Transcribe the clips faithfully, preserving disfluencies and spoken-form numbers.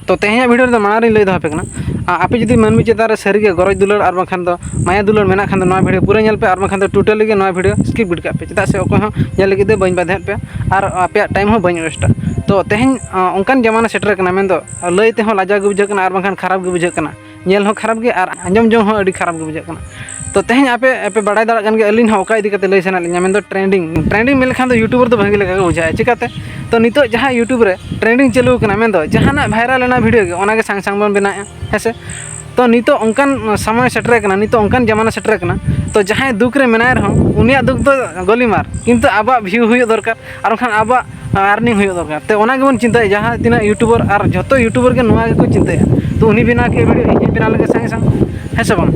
ᱛᱚ ᱛᱮᱦᱮᱧᱟᱜ ᱵᱷᱤᱰᱤᱭᱳ ᱨᱮᱫᱚ ᱢᱟᱲᱟᱝ ᱨᱤᱧ ᱞᱟᱹᱭ ᱫᱚᱦᱚ ᱟᱯᱮ ᱠᱟᱱᱟ, ᱟᱯᱮ ᱡᱩᱫᱤ ᱢᱟᱹᱱᱢᱤ ᱪᱮᱛᱟᱱ ᱨᱮ ᱥᱟᱹᱨᱤᱜᱮ ᱜᱚᱨᱚᱡᱽ ᱫᱩᱞᱟᱹᱲ ᱟᱨ ᱵᱟᱝᱠᱷᱟᱱ ᱫᱚ ᱢᱟᱭᱟ ᱫᱩᱞᱟᱹᱲ ᱢᱮᱱᱟᱜ ᱠᱷᱟᱱ ᱫᱚ ᱱᱚᱣᱟ ᱵᱷᱤᱰᱤᱭᱳ ᱯᱩᱨᱟᱹ ᱧᱮᱞ ᱯᱮ, ᱟᱨ ᱵᱟᱝᱠᱷᱟᱱ ᱫᱚ ᱴᱳᱴᱟᱞᱤ ᱜᱮ ᱱᱚᱣᱟ ᱵᱷᱤᱰᱤᱭᱳ ᱥᱠᱤᱯ ᱜᱤᱰᱤ ᱠᱟᱜ ᱯᱮ, ᱪᱮᱫᱟᱜ ᱥᱮ ᱚᱠᱚᱭ ᱦᱚᱸ ᱧᱮᱞ ᱞᱟᱹᱜᱤᱫ ᱫᱚ ᱵᱟᱹᱧ ᱵᱟᱫᱷᱟᱣᱮᱫ ᱯᱮᱭᱟ ᱟᱨ ᱟᱯᱮᱭᱟᱜ ᱴᱟᱭᱤᱢ ᱦᱚᱸ ᱵᱟᱹᱧ ᱳᱭᱮᱥᱴᱟ᱾ ᱛᱚ ᱛᱮᱦᱮᱧ ᱚᱱᱠᱟᱱ ᱡᱟᱢᱟᱱᱟ ᱥᱮᱴᱮᱨ ᱠᱟᱱᱟ, ᱢᱮᱱᱫᱚ ᱞᱟᱹᱭ ᱛᱮᱦᱚᱸ ᱞᱟᱡᱟᱣ ᱜᱮ ᱵᱩᱡᱷᱟᱹᱜ ᱠᱟᱱᱟ ᱟᱨ ᱵᱟᱝᱠᱷᱟᱱ ᱠᱷᱟᱨᱟᱯ ᱜᱮ ᱵᱩᱡᱷᱟᱹᱜ ᱠᱟᱱᱟ, ᱧᱮᱞ ᱦᱚᱸ ᱠᱷᱟᱨᱟᱯ ᱜᱮ ᱟᱨ ᱟᱸᱡᱚᱢ ᱡᱚᱝ ᱦᱚᱸ ᱟᱹᱰᱤ ᱠᱷᱟᱨᱟᱯ ᱜᱮ ᱵᱩᱡᱷᱟᱹᱜ ᱠᱟᱱᱟ᱾ ᱛᱚ ᱛᱮᱦᱮᱧ ᱟᱯᱮ ᱟᱯᱮ ᱵᱟᱲᱟᱭ ᱫᱟᱲᱮᱭᱟᱜ ᱠᱟᱱ ᱜᱮᱭᱟ ᱟᱹᱞᱤᱧ ᱦᱚᱸ ᱚᱠᱟ ᱤᱫᱤ ᱠᱟᱛᱮ ᱞᱟᱹᱭ ᱥᱟᱱᱟᱭᱮᱫ ᱞᱤᱧᱟ, ᱢᱮᱱᱫᱚ ᱴᱨᱮᱱᱰᱤᱝ᱾ ᱴᱨᱮᱱᱰᱤᱝ ᱢᱮᱱ ᱞᱮᱠᱷᱟᱱ ᱫᱚ ᱭᱩᱴᱩᱵᱟᱨ ᱫᱚ ᱵᱷᱟᱹᱜᱤ ᱞᱮᱠᱟ ᱜᱮ ᱵᱩᱡᱷᱟᱹᱜᱼᱟ᱾ ᱪᱤᱠᱟᱹᱛᱮ? ᱛᱚ ᱱᱤᱛᱚᱜ ᱡᱟᱦᱟᱸ ᱭᱩᱴᱩᱵᱽ ᱨᱮ ᱴᱨᱮᱱᱰᱤᱝ ᱪᱟᱹᱞᱩ ᱟᱠᱟᱱᱟ, ᱢᱮᱱᱫᱚ ᱡᱟᱦᱟᱱᱟᱜ ᱵᱷᱟᱭᱨᱟᱞ ᱮᱱᱟ ᱵᱷᱤᱰᱤᱭᱳ ᱜᱮ, ᱚᱱᱟᱜᱮ ᱥᱟᱝ ᱥᱟᱝ ᱵᱚᱱ ᱵᱮᱱᱟᱣᱮᱫᱼᱟ, ᱦᱮᱸ ᱥᱮ? ᱛᱚ ᱱᱤᱛᱚᱜ ᱚᱱᱠᱟᱱ ᱥᱚᱢᱚᱭ ᱥᱮᱴᱮᱨ ᱟᱠᱟᱱᱟ, ᱱᱤᱛᱚᱜ ᱚᱱᱠᱟᱱ ᱡᱟᱢᱟᱱᱟ ᱥᱮᱴᱮᱨ ᱟᱠᱟᱱᱟ, ᱛᱚ ᱡᱟᱦᱟᱸᱭ ᱫᱩᱠ ᱨᱮ ᱢᱮᱱᱟᱭ ᱨᱮᱦᱚᱸ ᱩᱱᱤᱭᱟᱜ ᱫᱩᱠ ᱫᱚ ᱜᱚᱞᱤᱢᱟᱨ, ᱠᱤᱱᱛᱩ ᱟᱵᱚᱣᱟᱜ ᱵᱷᱤᱭᱩ ᱦᱩᱭᱩᱜ ᱫᱚᱨᱠᱟᱨ, ᱟᱨ ᱵᱟᱝᱠᱷᱟᱱ ᱟᱵᱚᱣᱟᱜ ᱟᱨᱱᱤᱝ ᱦᱩᱭᱩᱜ ᱫᱚᱨᱠᱟᱨ᱾ ᱛᱚ ᱚᱱᱟ ᱜᱮᱵᱚᱱ ᱪᱤᱱᱛᱟᱹᱭᱟ, ᱡᱟᱦᱟᱸ ᱛᱤᱱᱟᱹᱜ ᱭᱩᱴᱩᱵᱟᱨ ᱟᱨ ᱡᱷᱚᱛᱚ ᱭᱩᱴᱩᱵᱟᱨ ᱜᱮ ᱱᱚᱣᱟ ᱜᱮᱠᱚ ᱪᱤᱱᱛᱟᱹᱭᱟ᱾ ᱛᱚ ᱩᱱᱤ ᱵᱮᱱᱟᱣ ᱠᱮᱫ ᱵᱷᱤᱰᱤᱭᱳ, ᱤᱧ ᱦᱚᱸᱧ ᱵᱮᱱᱟᱣ ᱞᱮᱜᱮ ᱥᱟᱝ ᱥᱟᱝ, ᱦᱮᱸ ᱥᱮ ᱵᱟᱝ?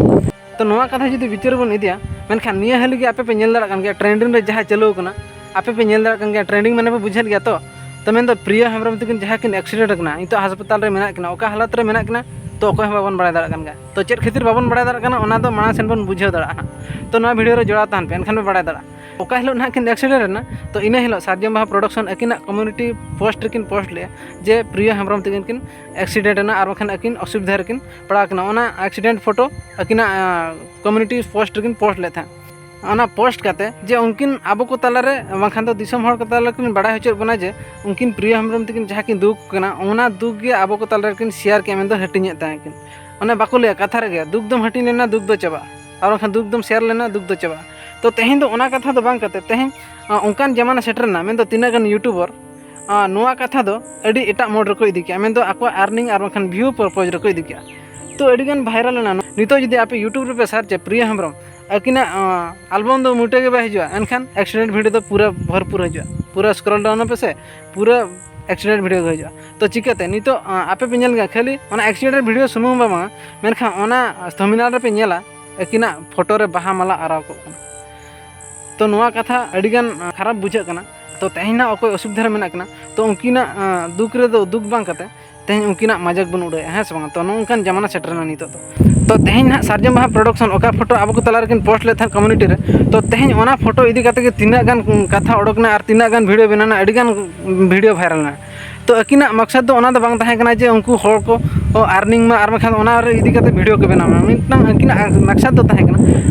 ᱛᱚ ᱱᱚᱣᱟ ᱠᱟᱛᱷᱟ ᱡᱩᱫᱤ ᱵᱤᱪᱟᱹᱨ ᱵᱚᱱ ᱤᱫᱤᱭᱟ, ᱢᱮᱱᱠᱷᱟᱱ ᱱᱤᱭᱟᱹ ᱦᱟᱹᱞᱤ ᱜᱮ ᱟᱯᱮ ᱯᱮ ᱧᱮᱞ ᱫᱟᱲᱮᱭᱟᱜ ᱠᱟᱱ ᱜᱮᱭᱟ, ᱴᱨᱮᱱᱰᱤᱝ ᱨᱮ ᱡᱟᱦᱟᱸ ᱪᱟᱹᱞᱩ ᱟᱠᱟᱱᱟ, ᱟᱯᱮ ᱯᱮ ᱧᱮᱞ ᱫᱟᱲᱮᱭᱟᱜ ᱠᱟᱱ ᱜᱮᱭᱟ, ᱴᱨᱮᱱᱰᱤᱝ ᱢᱟᱱᱮ ᱯᱮ ᱵᱩᱡᱷᱟᱹᱣ ᱜᱮᱭᱟ ᱛᱚ᱾ ᱛᱚ ᱢᱮᱱᱫᱚ ᱯᱨᱤᱭᱟ ᱦᱮᱢᱵᱨᱚᱢ ᱛᱟᱹᱠᱤᱱ ᱡᱟᱦᱟᱸ ᱠᱤᱱ ᱮᱠᱥᱤᱰᱮᱱᱴ ᱟᱠᱟᱱᱟ, ᱱᱤᱛᱚᱜ ᱦᱟᱥᱯᱟᱛᱟᱞ ᱨᱮ ᱢᱮᱱᱟᱜ ᱠᱤᱱᱟ, ᱚᱠᱟ ᱦᱟᱞᱚᱛ ᱨᱮ ᱢᱮᱱᱟᱜ ᱠᱤᱱᱟ, ᱛᱚ ᱚᱠᱚᱭ ᱦᱚᱸ ᱵᱟᱵᱚᱱ ᱵᱟᱲᱟᱭ ᱫᱟᱲᱮᱭᱟᱜ ᱠᱟᱱ ᱜᱮᱭᱟ᱾ ᱛᱚ ᱪᱮᱫ ᱠᱷᱟᱹᱛᱤᱨ ᱵᱟᱵᱚᱱ ᱵᱟᱲᱟᱭ ᱫᱟᱲᱮᱭᱟᱜ ᱠᱟᱱᱟ, ᱚᱱᱟ ᱫᱚ ᱢᱟᱲᱟᱝ ᱥᱮᱱ ᱵᱚᱱ ᱵᱩᱡᱷᱟᱹᱣ ᱫᱟᱲᱮᱭᱟᱜᱼᱟ ᱦᱟᱸᱜ᱾ ᱛᱚ ᱱᱚᱣᱟ ᱵᱷᱤᱰᱤᱭᱳ ᱨᱮ ᱡᱚᱲᱟᱣ ᱛᱟᱦᱮᱱ ᱯᱮ, ᱮᱱᱠᱷᱟᱱ ᱯᱮ ᱵᱟᱲᱟᱭ ᱫᱟᱲᱮᱭᱟᱜᱼᱟ᱾ ᱚᱠᱟ ᱦᱤᱞᱳᱜ ᱱᱟᱦᱟᱜ ᱠᱤᱱ ᱮᱠᱥᱤᱰᱮᱱᱴ ᱮᱱᱟ, ᱛᱚ ᱤᱱᱟᱹ ᱦᱤᱞᱳᱜ ᱥᱟᱨᱡᱚᱢ ᱵᱟᱦᱟ ᱯᱨᱚᱰᱟᱠᱥᱚᱱ ᱟᱹᱠᱤᱱᱟᱜ ᱠᱚᱢᱤᱭᱩᱱᱤᱴᱤ ᱯᱳᱥᱴ ᱨᱮᱠᱤᱱ ᱯᱳᱥᱴ ᱞᱮᱫᱼᱟ ᱡᱮ ᱯᱨᱤᱭᱟ ᱦᱮᱢᱵᱨᱚᱢ ᱛᱟᱹᱠᱤᱱ ᱠᱤᱱ ᱮᱠᱥᱤᱰᱮᱱᱴ ᱮᱱᱟ ᱟᱨ ᱵᱟᱝᱠᱷᱟᱱ ᱟᱹᱠᱤᱱ ᱚᱥᱩᱵᱤᱫᱷᱟ ᱨᱮᱠᱤᱱ ᱯᱟᱲᱟᱣ ᱠᱟᱱᱟ᱾ ᱚᱱᱟ ᱮᱠᱥᱤᱰᱮᱱᱴ ᱯᱷᱳᱴᱳ ᱟᱹᱠᱤᱱᱟᱜ ᱠᱚᱢᱤᱭᱩᱱᱤᱴᱤ ᱯᱳᱥᱴ ᱨᱮᱠᱤᱱ ᱯᱳᱥᱴ ᱞᱮᱫ ᱛᱟᱦᱮᱸᱫ᱾ ᱚᱱᱟ ᱯᱳᱥᱴ ᱠᱟᱛᱮ ᱡᱮ ᱩᱱᱠᱤᱱ ᱟᱵᱚ ᱠᱚ ᱛᱟᱞᱟᱨᱮ ᱵᱟᱝᱠᱷᱟᱱ ᱫᱚ ᱫᱤᱥᱚᱢ ᱦᱚᱲ ᱠᱚ ᱛᱟᱞᱟ ᱨᱮᱠᱤᱱ ᱵᱟᱲᱟᱭ ᱦᱚᱪᱚᱭᱮᱫ ᱵᱚᱱᱟ ᱡᱮ ᱩᱱᱠᱤᱱ ᱯᱨᱤᱭᱟ ᱦᱮᱢᱵᱨᱚᱢ ᱛᱟᱹᱠᱤᱱ ᱡᱟᱦᱟᱸ ᱠᱤᱱ ᱫᱩᱠ ᱠᱟᱱᱟ, ᱚᱱᱟ ᱫᱩᱠ ᱜᱮ ᱟᱵᱚ ᱠᱚ ᱛᱟᱞᱟ ᱨᱮᱠᱤᱱ ᱥᱮᱭᱟᱨ ᱠᱮᱫᱼᱟ, ᱢᱮᱱᱫᱚ ᱦᱟᱹᱴᱤᱧᱮᱫ ᱛᱟᱦᱮᱸ ᱠᱤᱱ᱾ ᱚᱱᱮ ᱵᱟᱠᱚ ᱞᱟᱹᱭᱟ ᱠᱟᱛᱷᱟ ᱨᱮᱜᱮ, ᱫᱩᱠ ᱫᱚᱢ ᱦᱟᱹᱴᱤᱧ ᱞᱮᱱᱟ, ᱫᱩᱠ ᱫᱚ ᱪᱟᱵᱟᱜᱼᱟ, ᱟᱨ ᱵᱟᱝᱠᱷᱟᱱ ᱫᱩᱠ ᱫᱚᱢ ᱥᱮᱭᱟᱨ ᱞᱮᱱᱟ, ᱫᱩᱠ ᱫᱚ ᱪᱟᱵᱟᱜᱼᱟ᱾ ᱛᱚ ᱛᱮᱦᱮᱧ ᱫᱚ ᱚᱱᱟ ᱠᱟᱛᱷᱟ ᱫᱚ ᱵᱟᱝ ᱠᱟᱛᱮ, ᱛᱮᱦᱮᱧ ᱚᱱᱠᱟᱱ ᱡᱟᱢᱟᱱᱟ ᱥᱮᱴᱮᱨ ᱮᱱᱟ, ᱢᱮᱱᱫᱚ ᱛᱤᱱᱟᱹᱜ ᱜᱟᱱ ᱭᱩᱴᱩᱵᱟᱨ ᱱᱚᱣᱟ ᱠᱟᱛᱷᱟ ᱫᱚ ᱟᱹᱰᱤ ᱮᱴᱟᱜ ᱢᱳᱰ ᱨᱮᱠᱚ ᱤᱫᱤ ᱠᱮᱜᱼᱟ, ᱢᱮᱱᱫᱚ ᱟᱠᱚᱣᱟᱜ ᱟᱨᱱᱤᱝ ᱟᱨ ᱵᱟᱝᱠᱷᱟᱱ ᱵᱷᱤᱭᱩ ᱯᱚᱨᱯᱚᱡᱽ ᱨᱮᱠᱚ ᱤᱫᱤ ᱠᱮᱜᱼᱟ᱾ ᱛᱚ ᱟᱹᱰᱤᱜᱟᱱ ᱵᱷᱟᱭᱨᱟᱞ ᱮᱱᱟ᱾ ᱱᱤᱛᱚᱜ ᱡᱩᱫᱤ ᱟᱯᱮ ᱭᱩᱴᱩᱵᱽ ᱨᱮᱯᱮ ᱥᱟᱨᱪᱟ ᱯᱨᱤᱭᱟ ᱦᱮᱢᱵᱨᱚᱢ, ᱟᱹᱠᱤᱱᱟᱜ ᱟᱞᱵᱟᱢ ᱫᱚ ᱢᱩᱴᱟᱹ ᱜᱮ ᱵᱟᱭ ᱦᱤᱡᱩᱜᱼᱟ, ᱮᱱᱠᱷᱟᱱ ᱮᱠᱥᱤᱰᱮᱱᱴ ᱵᱷᱤᱰᱤᱭᱳ ᱫᱚ ᱯᱩᱨᱟᱹ ᱵᱷᱚᱨᱯᱩᱨ ᱦᱤᱡᱩᱜᱼᱟ᱾ ᱯᱩᱨᱟᱹ ᱥᱠᱨᱚᱞ ᱰᱟᱣᱩᱱ ᱟᱯᱮ ᱥᱮ, ᱯᱩᱨᱟᱹ ᱮᱠᱥᱤᱰᱮᱱᱴ ᱵᱷᱤᱰᱤᱭᱳ ᱜᱮ ᱦᱤᱡᱩᱜᱼᱟ᱾ ᱛᱚ ᱪᱤᱠᱟᱹᱛᱮ ᱱᱤᱛᱚᱜ ᱟᱯᱮ ᱯᱮ ᱧᱮᱞ ᱜᱮᱭᱟ, ᱠᱷᱟᱹᱞᱤ ᱚᱱᱟ ᱮᱠᱥᱤᱰᱮᱱᱴ ᱵᱷᱤᱰᱤᱭᱳ ᱥᱩᱢᱩᱝ ᱵᱟᱝ, ᱢᱮᱱᱠᱷᱟᱱ ᱚᱱᱟ ᱛᱷᱟᱢᱵᱽᱱᱮᱞ ᱨᱮᱯᱮ ᱧᱮᱞᱟ ᱟᱹᱠᱤᱱᱟᱜ ᱯᱷᱳᱴᱳ ᱨᱮ ᱵᱟᱦᱟ ᱢᱟᱞᱟ ᱟᱨᱟᱣ ᱠᱚᱜ ᱠᱟᱱᱟ᱾ ᱛᱚ ᱱᱚᱣᱟ ᱠᱟᱛᱷᱟ ᱟᱹᱰᱤᱜᱟᱱ ᱠᱷᱟᱨᱟᱯ ᱵᱩᱡᱷᱟᱹᱜ ᱠᱟᱱᱟ᱾ ᱛᱚ ᱛᱮᱦᱮᱧ ᱱᱟᱜ ᱚᱠᱚᱭ ᱚᱥᱩᱵᱤᱫᱷᱟ ᱨᱮ ᱢᱮᱱᱟᱜ ᱠᱤᱱᱟ, ᱛᱚ ᱩᱱᱠᱤᱱᱟᱜ ᱫᱩᱠ ᱨᱮᱫᱚ ᱫᱩᱠ ᱵᱟᱝ ᱠᱟᱛᱮ ᱛᱮᱦᱮᱧ ᱩᱱᱠᱤᱱᱟᱜ ᱢᱟᱡᱟᱠ ᱵᱚᱱ ᱩᱰᱟᱹᱭᱟ, ᱦᱮᱸ ᱥᱮ ᱵᱟᱝ? ᱛᱚ ᱱᱚᱜᱼᱚ ᱱᱚᱝᱠᱟᱱ ᱡᱟᱢᱟᱱᱟ ᱥᱮᱴᱮᱨᱮᱱᱟ ᱱᱤᱛᱚᱜ ᱫᱚ᱾ ᱛᱚ ᱛᱮᱦᱮᱧ ᱱᱟᱦᱟᱜ ᱥᱟᱨᱡᱚᱢ ᱵᱟᱦᱟ ᱯᱨᱚᱰᱟᱠᱥᱚᱱ ᱚᱠᱟ ᱯᱷᱳᱴᱳ ᱟᱵᱚ ᱠᱚ ᱛᱟᱞᱟ ᱨᱮᱠᱤᱱ ᱯᱳᱥᱴ ᱞᱮᱫ ᱛᱟᱦᱮᱸᱫ ᱠᱚᱢᱤᱭᱩᱱᱤᱴᱤ ᱨᱮ, ᱛᱚ ᱛᱮᱦᱮᱧ ᱚᱱᱟ ᱯᱷᱳᱴᱳ ᱤᱫᱤ ᱠᱟᱛᱮ ᱜᱮ ᱛᱤᱱᱟᱹᱜ ᱜᱟᱱ ᱠᱟᱛᱷᱟ ᱚᱰᱚᱠ ᱮᱱᱟ ᱟᱨ ᱛᱤᱱᱟᱹᱜ ᱜᱟᱱ ᱵᱷᱤᱰᱤᱭᱳ ᱵᱮᱱᱟᱣ ᱮᱱᱟ, ᱟᱹᱰᱤ ᱜᱟᱱ ᱵᱷᱤᱰᱤᱭᱳ ᱵᱷᱟᱭᱨᱟᱞ ᱮᱱᱟ᱾ ᱛᱚ ᱟᱹᱠᱤᱱᱟᱜ ᱢᱟᱠᱥᱟᱫ ᱫᱚ ᱚᱱᱟ ᱫᱚ ᱵᱟᱝ ᱛᱟᱦᱮᱸ ᱠᱟᱱᱟ ᱡᱮ ᱩᱱᱠᱩ ᱦᱚᱲ ᱠᱚ ᱟᱨᱱᱤᱝ ᱢᱟ ᱟᱨ ᱵᱟᱝᱠᱷᱟᱱ ᱚᱱᱟ ᱨᱮ ᱤᱫᱤ ᱠᱟᱛᱮ ᱵᱷᱤᱰᱤᱭᱳ ᱠᱚ ᱵᱮᱱᱟᱣ ᱢᱟ᱾ ᱢᱤᱫᱴᱟᱝ ᱟᱹᱠᱤᱱᱟᱜ ᱢᱟᱠᱥᱟᱫ ᱫᱚ ᱛᱟᱦᱮᱸ ᱠᱟᱱᱟ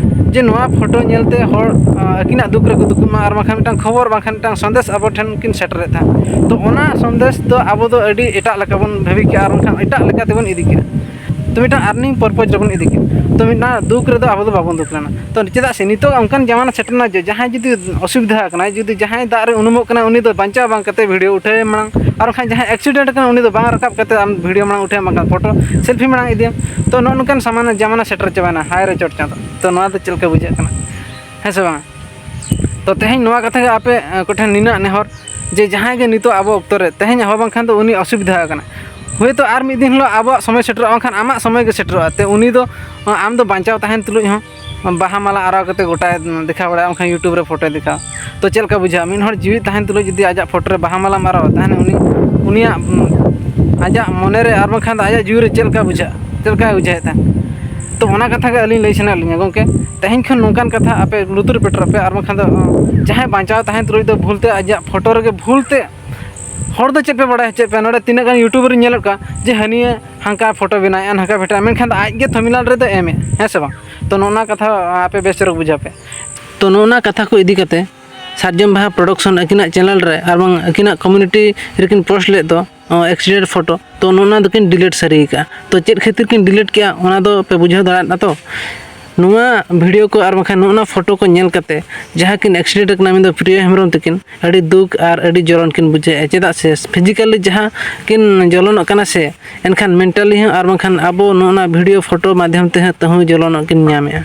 ᱡᱮ ᱱᱚᱣᱟ ᱯᱷᱳᱴᱳ ᱧᱮᱞᱛᱮ ᱦᱚᱲ ᱟᱹᱠᱤᱱᱟᱜ ᱫᱩᱠ ᱨᱮᱠᱚ ᱫᱩᱠᱩᱜ ᱢᱟ ᱟᱨ ᱵᱟᱝᱠᱷᱟᱱ ᱢᱤᱫᱴᱟᱝ ᱠᱷᱚᱵᱚᱨ ᱵᱟᱝᱠᱷᱟᱱ ᱢᱤᱫᱴᱟᱝ ᱥᱚᱱᱫᱮᱥ ᱟᱵᱚ ᱴᱷᱮᱱ ᱠᱤᱱ ᱥᱮᱴᱮᱨᱮᱫ ᱛᱟᱦᱮᱸᱫ᱾ ᱛᱚ ᱚᱱᱟ ᱥᱚᱱᱫᱮᱥ ᱫᱚ ᱟᱵᱚ ᱫᱚ ᱟᱹᱰᱤ ᱮᱴᱟᱜ ᱞᱮᱠᱟ ᱵᱚᱱ ᱵᱷᱟᱹᱵᱤ ᱠᱮᱜᱼᱟ ᱟᱨ ᱵᱟᱝᱠᱷᱟᱱ ᱮᱴᱟᱜ ᱞᱮᱠᱟ ᱛᱮᱵᱚᱱ ᱤᱫᱤ ᱠᱮᱜᱼᱟ᱾ ᱛᱚ ᱢᱤᱫᱴᱟᱝ ᱟᱨᱱᱤᱝ ᱯᱚᱨᱯᱚᱡᱽ ᱨᱮᱵᱚᱱ ᱤᱫᱤ ᱠᱮᱜᱼᱟ᱾ ᱛᱚ ᱢᱤᱫᱴᱟᱝ ᱫᱩᱠ ᱨᱮᱫᱚ ᱟᱵᱚ ᱫᱚ ᱵᱟᱵᱚᱱ ᱫᱩᱠ ᱞᱮᱱᱟ᱾ ᱛᱚ ᱪᱮᱫᱟᱜ ᱥᱮ ᱱᱤᱛᱚᱜ ᱚᱱᱠᱟᱱ ᱡᱟᱢᱟᱱᱟ ᱥᱮᱴᱮᱨ ᱮᱱᱟ ᱡᱮ ᱡᱟᱦᱟᱸᱭ ᱡᱩᱫᱤ ᱚᱥᱩᱵᱤᱫᱷᱟ ᱟᱠᱟᱱᱟᱭ, ᱡᱩᱫᱤ ᱡᱟᱦᱟᱸᱭ ᱫᱟᱜ ᱨᱮ ᱩᱱᱩᱢᱚᱜ ᱠᱟᱱᱟᱭ, ᱩᱱᱤ ᱫᱚ ᱵᱟᱧᱪᱟᱣ ᱵᱟᱝ ᱠᱟᱛᱮ ᱵᱷᱤᱰᱤᱭᱳ ᱩᱴᱷᱟᱹᱣ ᱢᱟᱲᱟᱝ, ᱟᱨ ᱵᱟᱝᱠᱷᱟᱱ ᱡᱟᱦᱟᱸᱭ ᱮᱠᱥᱤᱰᱮᱱᱴ ᱟᱠᱟᱱᱟ ᱩᱱᱤ ᱫᱚ ᱵᱟᱝ ᱨᱟᱠᱟᱵ ᱠᱟᱛᱮ ᱟᱢ ᱵᱷᱤᱰᱤᱭᱳ ᱢᱟᱲᱟᱝ ᱩᱴᱷᱟᱹᱣ ᱢᱟᱲᱟᱝ ᱯᱷᱳᱴᱳ ᱥᱮᱞᱯᱷᱤ ᱢᱟᱲᱟᱝ ᱤᱫᱤᱭᱟᱢ᱾ ᱛᱚ ᱱᱚᱜᱼᱚ ᱱᱚᱝᱠᱟᱱ ᱥᱟᱢᱟᱱ ᱡᱟᱢᱟᱱᱟ ᱥᱮᱴᱮᱨ ᱪᱟᱵᱟᱭᱮᱱᱟ᱾ ᱦᱟᱭ ᱨᱮ ᱪᱚᱴ ᱪᱟᱸᱫᱚ, ᱛᱚ ᱱᱚᱣᱟ ᱫᱚ ᱪᱮᱫ ᱞᱮᱠᱟ ᱵᱩᱡᱷᱟᱹᱜ ᱠᱟᱱᱟ? ᱦᱮᱸ ᱥᱮ ᱵᱟᱝ? ᱛᱚ ᱛᱮᱦᱮᱧ ᱱᱚᱣᱟ ᱠᱟᱛᱷᱟ ᱜᱮ ᱟᱯᱮ ᱠᱚᱴᱷᱮᱱ ᱱᱤᱱᱟᱹᱜ ᱱᱮᱦᱚᱨ ᱡᱮ ᱡᱟᱦᱟᱸᱭ ᱜᱮ ᱱᱤᱛᱚᱜ ᱟᱵᱚ ᱚᱠᱛᱚ ᱨᱮ ᱛᱮᱦᱮᱧ ᱦᱚᱸ ᱵᱟᱝᱠᱷᱟᱱ ᱫᱚ ᱩᱱᱤ ᱚᱥᱩᱵᱤᱫᱷᱟ ᱟᱠᱟᱱᱟ, ᱦᱳᱭᱛᱳ ᱟᱨ ᱢᱤᱫ ᱫᱤᱱ ᱦᱤᱞᱳᱜ ᱟᱵᱚᱣᱟᱜ ᱥᱚᱢᱚᱭ ᱥᱮᱴᱮᱨᱚᱜᱼᱟ, ᱵᱟᱝᱠᱷᱟᱱ ᱟᱢᱟᱜ ᱥᱚᱢᱚᱭ ᱜᱮ ᱥᱮᱴᱮᱨᱚᱜᱼᱟ᱾ ᱛᱮ ᱩᱱᱤ ᱫᱚ ᱟᱢ ᱫᱚ ᱵᱟᱧᱪᱟᱣ ᱛᱟᱦᱮᱱ ᱛᱩᱞᱩᱡ ᱦᱚᱸ ᱵᱟᱦᱟ ᱢᱟᱞᱟ ᱟᱨᱟᱣ ᱠᱟᱛᱮ ᱜᱚᱴᱟᱭ ᱫᱮᱠᱷᱟᱣ ᱵᱟᱲᱟᱭᱟ, ᱵᱟᱝᱠᱷᱟᱱ ᱭᱩᱴᱩᱵᱽ ᱨᱮ ᱯᱷᱳᱴᱳᱭ ᱫᱮᱠᱷᱟᱣᱟ᱾ ᱛᱚ ᱪᱮᱫ ᱞᱮᱠᱟ ᱵᱩᱡᱷᱟᱹᱜᱼᱟ? ᱢᱤᱫ ᱦᱚᱲ ᱡᱤᱣᱤᱫ ᱛᱟᱦᱮᱱ ᱛᱩᱞᱩᱡ ᱡᱩᱫᱤ ᱟᱡᱟᱜ ᱯᱷᱳᱴᱳ ᱨᱮ ᱵᱟᱦᱟ ᱢᱟᱞᱟᱢ ᱟᱨᱟᱣᱟ, ᱛᱟᱦᱚᱞᱮ ᱩᱱᱤ ᱩᱱᱤᱭᱟᱜ ᱟᱡᱟᱜ ᱢᱚᱱᱮ ᱨᱮ ᱟᱨ ᱵᱟᱝᱠᱷᱟᱱ ᱫᱚ ᱟᱡᱟᱜ ᱡᱤᱣᱤ ᱨᱮ ᱪᱮᱫ ᱞᱮᱠᱟ ᱵᱩᱡᱷᱟᱹᱜᱼᱟ, ᱪᱮᱫ ᱞᱮᱠᱟᱭ ᱵᱩᱡᱷᱟᱹᱣᱮᱫ ᱛᱟᱦᱮᱸᱫ? ᱛᱚ ᱚᱱᱟ ᱠᱟᱛᱷᱟ ᱜᱮ ᱟᱹᱞᱤᱧ ᱞᱟᱹᱭ ᱥᱟᱱᱟᱭᱮᱫ ᱞᱤᱧᱟ ᱜᱚᱢᱠᱮ᱾ ᱛᱮᱦᱮᱧ ᱠᱷᱚᱱ ᱱᱚᱝᱠᱟᱱ ᱠᱟᱛᱷᱟ ᱟᱯᱮ ᱞᱩᱛᱩᱨ ᱯᱮᱴᱮᱨᱚᱜ ᱯᱮ ᱟᱨ ᱵᱟᱝᱠᱷᱟᱱ ᱫᱚ ᱡᱟᱦᱟᱸᱭ ᱵᱟᱧᱪᱟᱣ ᱛᱟᱦᱮᱱ ᱛᱩᱞᱩᱡ ᱫᱚ ᱵᱷᱩᱞ ᱛᱮ ᱟᱡᱟᱜ ᱯᱷᱳᱴᱳ ᱨᱮᱜᱮ ᱵᱷᱩᱞ ᱛᱮ ᱦᱚᱲ ᱫᱚ ᱪᱮᱫ ᱯᱮ ᱵᱟᱲᱟᱭ ᱦᱚᱪᱚᱭᱮᱫ ᱯᱮᱭᱟ? ᱱᱚᱰᱮ ᱛᱤᱱᱟᱹᱜ ᱜᱟᱱ ᱭᱩᱴᱩᱵᱟᱨ ᱤᱧ ᱧᱮᱞᱮᱫ ᱠᱚᱣᱟ ᱡᱮ ᱦᱟᱹᱱᱤᱭᱟᱹ ᱦᱟᱱᱠᱟ ᱯᱷᱳᱴᱳ ᱵᱮᱱᱟᱣᱮᱫᱼᱟ, ᱱᱟᱝᱠᱟ ᱯᱷᱳᱴᱳ, ᱢᱮᱱᱠᱷᱟᱱ ᱫᱚ ᱟᱡ ᱜᱮ ᱛᱷᱟᱢᱵᱽᱱᱮᱞ ᱨᱮᱫᱚ ᱮᱢᱮᱫ, ᱦᱮᱸ ᱥᱮ ᱵᱟᱝ? ᱛᱚ ᱱᱚᱜᱼᱚ ᱱᱚᱣᱟ ᱠᱟᱛᱷᱟ ᱟᱯᱮ ᱵᱮᱥ ᱪᱮᱦᱨᱟ ᱵᱩᱡᱷᱟᱹᱣ ᱯᱮ᱾ ᱛᱚ ᱱᱚᱜᱼᱚ ᱱᱚᱣᱟ ᱠᱟᱛᱷᱟ ᱠᱚ ᱤᱫᱤ ᱠᱟᱛᱮ ᱥᱟᱨᱡᱚᱢ ᱵᱟᱦᱟ ᱯᱨᱚᱰᱟᱠᱥᱚᱱ ᱟᱹᱠᱤᱱᱟᱜ ᱪᱮᱱᱮᱞ ᱨᱮ ᱟᱨ ᱵᱟᱝ ᱟᱹᱠᱤᱱᱟᱜ ᱠᱚᱢᱤᱭᱩᱱᱤᱴᱤ ᱨᱮᱠᱤᱱ ᱯᱳᱥᱴ ᱞᱮᱫ ᱫᱚ ᱮᱠᱥᱤᱰᱮᱱᱴ ᱯᱷᱳᱴᱳ, ᱛᱚ ᱱᱚᱜᱼᱚ ᱱᱚᱣᱟ ᱫᱚᱠᱤᱱ ᱰᱤᱞᱤᱴ ᱥᱟᱹᱨᱤ ᱟᱠᱟᱫᱼᱟ᱾ ᱛᱚ ᱪᱮᱫ ᱠᱷᱟᱹᱛᱤᱨ ᱠᱤᱱ ᱰᱤᱞᱤᱴ ᱠᱮᱜᱼᱟ ᱚᱱᱟ ᱫᱚ ᱯᱮ ᱵᱩᱡᱷᱟᱹᱣ ᱫᱟᱲᱮᱭᱟᱜ ᱠᱟᱱᱟ ᱛᱚ? ᱱᱚᱣᱟ ᱵᱷᱤᱰᱤᱭᱳ ᱠᱚ ᱟᱨ ᱵᱟᱝᱠᱷᱟᱱ ᱱᱚᱜᱼᱚ ᱱᱚᱣᱟ ᱯᱷᱳᱴᱳ ᱠᱚ ᱧᱮᱞ ᱠᱟᱛᱮ ᱡᱟᱦᱟᱸ ᱠᱤᱱ ᱮᱠᱥᱤᱰᱮᱱᱴ ᱟᱠᱟᱱᱟ, ᱢᱮᱱᱫᱚ ᱯᱨᱤᱭᱚ ᱦᱮᱢᱵᱨᱚᱢ ᱛᱟᱹᱠᱤᱱ, ᱟᱹᱰᱤ ᱫᱩᱠ ᱟᱨ ᱟᱹᱰᱤ ᱡᱚᱞᱚᱱ ᱠᱤᱱ ᱵᱩᱡᱷᱟᱹᱣᱮᱫᱼᱟ᱾ ᱪᱮᱫᱟᱜ ᱥᱮ ᱯᱷᱤᱡᱤᱠᱟᱞᱤ ᱡᱟᱦᱟᱸ ᱠᱤᱱ ᱡᱚᱞᱚᱱᱚᱜ ᱠᱟᱱᱟ ᱥᱮ, ᱮᱱᱠᱷᱟᱱ ᱢᱮᱱᱴᱟᱞᱤ ᱦᱚᱸ ᱟᱨ ᱵᱟᱝᱠᱷᱟᱱ ᱟᱵᱚ ᱱᱚᱜᱼᱚ ᱱᱚᱣᱟ ᱵᱷᱤᱰᱤᱭᱳ ᱯᱷᱳᱴᱳ ᱢᱟᱫᱽᱫᱷᱚᱢ ᱛᱮᱦᱚᱸ ᱛᱟᱹᱦᱩ ᱡᱚᱞᱚᱱᱚᱜ ᱠᱤᱱ ᱧᱟᱢᱮᱫᱼᱟ᱾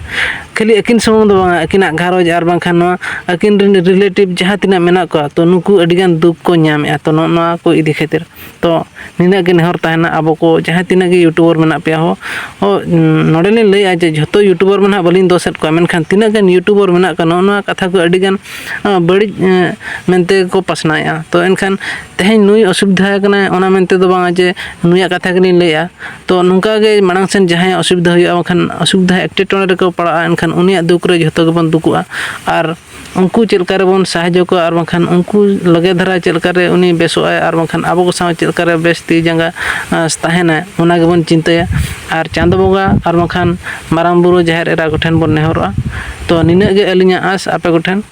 ᱠᱷᱟᱹᱞᱤ ᱟᱹᱠᱤᱱ ᱥᱩᱢᱩᱝ ᱫᱚ ᱵᱟᱝᱟ, ᱟᱹᱠᱤᱱᱟᱜ ᱜᱷᱟᱨᱚᱸᱡᱽ ᱟᱨ ᱵᱟᱝᱠᱷᱟᱱ ᱱᱚᱣᱟ ᱟᱹᱠᱤᱱ ᱨᱮᱱ ᱨᱤᱞᱮᱴᱤᱵᱷ ᱡᱟᱦᱟᱸ ᱛᱤᱱᱟᱹᱜ ᱢᱮᱱᱟᱜ ᱠᱚᱣᱟ, ᱛᱚ ᱱᱩᱠᱩ ᱟᱹᱰᱤᱜᱟᱱ ᱫᱩᱠ ᱠᱚ ᱧᱟᱢᱮᱫᱼᱟ᱾ ᱛᱚ ᱱᱚᱜᱼᱚ ᱱᱚᱣᱟ ᱠᱚ ᱤᱫᱤ ᱠᱷᱟᱹᱛᱤᱨ ᱛᱚ ᱱᱤᱱᱟᱹᱜ ᱜᱮ ᱱᱮᱦᱚᱨ ᱛᱟᱦᱮᱱᱟ, ᱟᱵᱚ ᱠᱚ ᱡᱟᱦᱟᱸ ᱛᱤᱱᱟᱹᱜ ᱜᱮ ᱭᱩᱴᱩᱵᱟᱨ ᱢᱮᱱᱟᱜ ᱯᱮᱭᱟ ᱦᱚᱸ, ᱦᱚᱸ, ᱱᱚᱰᱮᱞᱤᱧ ᱞᱟᱹᱭᱟ ᱡᱮ ᱡᱷᱚᱛᱚ ᱭᱩᱴᱩᱵᱟᱨ ᱢᱟ ᱱᱟᱦᱟᱜ ᱵᱟᱹᱞᱤᱧ ᱫᱳᱥᱮᱫ ᱠᱚᱣᱟ, ᱢᱮᱱᱠᱷᱟᱱ ᱛᱤᱱᱟᱹᱜ ᱜᱟᱱ ᱭᱩᱴᱩᱵᱟᱨ ᱢᱮᱱᱟᱜ ᱠᱚᱣᱟ, ᱱᱚᱜᱼᱚ ᱱᱚᱣᱟ ᱠᱟᱛᱷᱟ ᱠᱚ ᱟᱹᱰᱤᱜᱟᱱ, ᱟᱸ, ᱵᱟᱹᱲᱤᱡ, ᱮᱸ, ᱢᱮᱱᱛᱮ ᱠᱚ ᱯᱟᱥᱱᱟᱣᱮᱫᱼᱟ᱾ ᱛᱚ ᱮᱱᱠᱷᱟᱱ ᱛᱮᱦᱮᱧ ᱱᱩᱭ ᱚᱥᱩᱵᱤᱫᱷᱟ ᱟᱠᱟᱱᱟᱭ, ᱚᱱᱟ ᱢᱮᱱᱛᱮ ᱫᱚ ᱵᱟᱝᱟ ᱡᱮ ᱱᱩᱭᱟᱜ ᱠᱟᱛᱷᱟ ᱜᱮᱞᱤᱧ ᱞᱟᱹᱭᱟ᱾ ᱛᱚ ᱱᱚᱝᱠᱟ ᱜᱮ ᱢᱟᱲᱟᱝ ᱥᱮᱱ ᱡᱟᱦᱟᱸᱭᱟᱜ ᱚᱥᱩᱵᱤᱫᱷᱟ ᱦᱩᱭᱩᱜᱼᱟ, ᱵᱟᱝᱠᱷᱟᱱ ᱚᱥᱩᱵᱤᱫᱷᱟ ᱮᱴᱠᱮᱴᱚᱬᱮ ᱨᱮᱠᱚ ᱯᱟᱲᱟᱜᱼᱟ, ᱮᱱᱠᱷᱟᱱ ᱩᱱᱤᱭᱟᱜ ᱫᱩᱠ ᱨᱮ ᱡᱷᱚᱛᱚ ᱜᱮᱵᱚᱱ ᱫᱩᱠᱩᱜᱼᱟ᱾ ᱟᱨ ᱩᱱᱠᱩ ᱪᱮᱫ ᱞᱮᱠᱟ ᱨᱮᱵᱚᱱ ᱥᱟᱦᱟᱡᱽᱡᱚ ᱠᱚᱣᱟ, ᱟᱨ ᱵᱟᱝᱠᱷᱟᱱ ᱩᱱᱠᱩ ᱞᱟᱜᱮ ᱫᱷᱟᱨᱟ ᱪᱮᱫ ᱞᱮᱠᱟ ᱨᱮ ᱩᱱᱤ ᱵᱮᱥᱚᱜ ᱟᱭ, ᱟᱨ ᱵᱟᱝᱠᱷᱟᱱ ᱟᱵᱚ ᱠᱚ ᱥᱟᱶ ᱪᱮᱫ ᱞᱮᱠᱟ ᱨᱮ ᱵᱮᱥ ᱛᱤ ᱡᱟᱸᱜᱟ, ᱟᱸ, ᱛᱟᱦᱮᱱᱟᱭ, ᱚᱱᱟ ᱜᱮᱵᱚᱱ ᱪᱤᱱᱛᱟᱹᱭᱟ᱾ ᱟᱨ ᱪᱟᱸᱫᱚ ᱵᱚᱸᱜᱟ ᱟᱨ ᱵᱟᱝᱠᱷᱟᱱ ᱢᱟᱨᱟᱝ ᱵᱩᱨᱩ, ᱡᱟᱦᱮᱨ ᱮᱨᱟ ᱠᱚᱴᱷᱮᱱ ᱵᱚᱱ ᱱᱮᱦᱚᱨᱚᱜᱼᱟ᱾ ᱛᱚ, ᱱᱤᱱᱟᱹᱜ ᱜᱮ ᱟᱹᱞᱤᱧᱟᱜ ᱟᱸᱥ ᱟᱯᱮ ᱠᱚᱴᱷᱮᱱ᱾